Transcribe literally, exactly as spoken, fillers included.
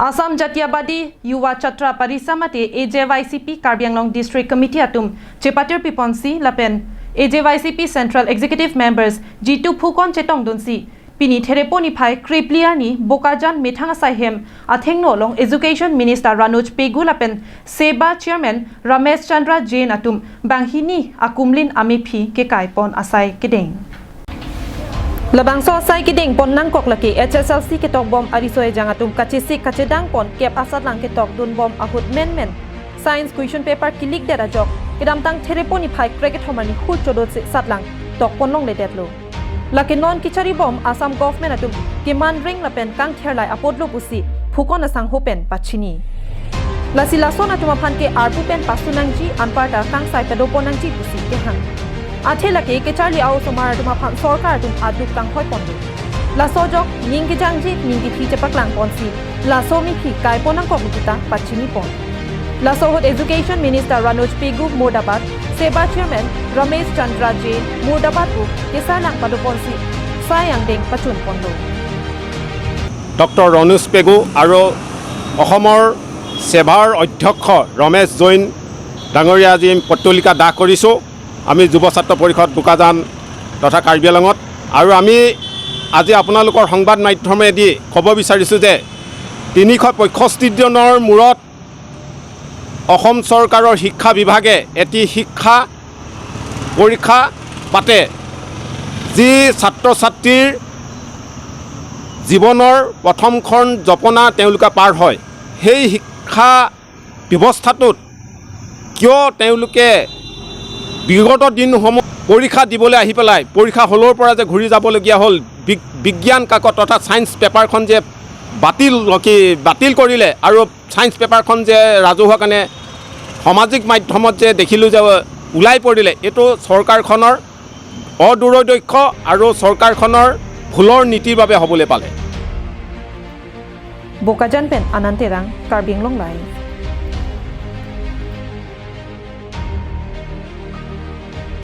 Assam Jatiyabadi Yuva Chhatra Parishad mate A J Y C P Karbi Anglong District Committee atum chepatir piponsi lapen A J Y C P Central Executive Members Jitu Phukan chetongdunsi pini Therepo niphai krephli arni Bokajan methang asai hem athengno along Education Minister Ranoj Pegu lapen SEBA Chairman Ramesh Chandra Jain atum banghini akumlin amephi kekaipon asai kedeng. Labangso asai kedengpon nangkok lake H S L C ketokbom ariso ejang atum kachesik kachedangpon kep asatlang ketokdunbom ahut menmen science question paper kilikdet ajok kedamtang Therepo niphai krekethom arni hu chodotsi satlang tokpon longledetlo. Lake non kecharibom Assam government atum keman ring lapen kangtherlai apotlo pusi Phukan asangho pen pachini. Lasi lason atum aphan ke arpu pen pasunangji anparta kangsai padoponangji pusi kehang. Athe lake kecharli a-osomar atum aphan sorkar atum aduk kanghoiponlo. Laso ajok ning kejangji ning kethi chepaklangponsi laso amephi kaipon nangkok puta pachinipon. Laso ahut Education Minister Ranoj Pegu murdabad, SEBA Chairman Ramesh Chandra Jain murdabad pu kesarlang padoponsi sai angdeng pachunponlo. Doctor Ranoj Pegu আৰু অসমৰ ছেভাৰ অধ্যক্ষ ৰমেশ জৈন ডাঙৰীয়া আজি আমি পত্তলিকা দাহ কৰিছোঁ। আমি যুৱ ছাত্ৰ পৰিষদ বোকাজান তথা কাৰ্বি আংলঙত। আৰু আমি আজি আপোনালোকৰ সংবাদ মাধ্যমেদি ক'ব বিচাৰিছোঁ যে তিনিশ পঁয়ষষ্ঠি দিনৰ মূৰত অসম চৰকাৰৰ শিক্ষা বিভাগে এটি শিক্ষা পৰীক্ষা পাতে, যি ছাত্ৰ ছাত্ৰীৰ জীৱনৰ প্ৰথমখন জপনা তেওঁলোকে পাৰ হয়। সেই শিক্ষা ব্যৱস্থাটোত কিয় তেওঁলোকে বিগত দিনসমূহ পৰীক্ষা দিবলৈ আহি পেলাই পৰীক্ষা হলৰ পৰা যে ঘূৰি যাবলগীয়া হ'ল, বি- বিজ্ঞান কাকত অৰ্থাৎ ছায়েন্স পেপাৰখন যে বাতিল কি বাতিল কৰিলে আৰু ছায়েন্স পেপাৰখন যে ৰাজহুৱা কাৰণে সামাজিক মাধ্যমত যে দেখিলোঁ যে ওলাই পৰিলে, এইটো চৰকাৰখনৰ অদূৰদক্ষ আৰু চৰকাৰখনৰ ভুলৰ নীতিৰ বাবে হ'বলৈ পালে। Bokajan pen Anand Terang, Karbi Anglong Live.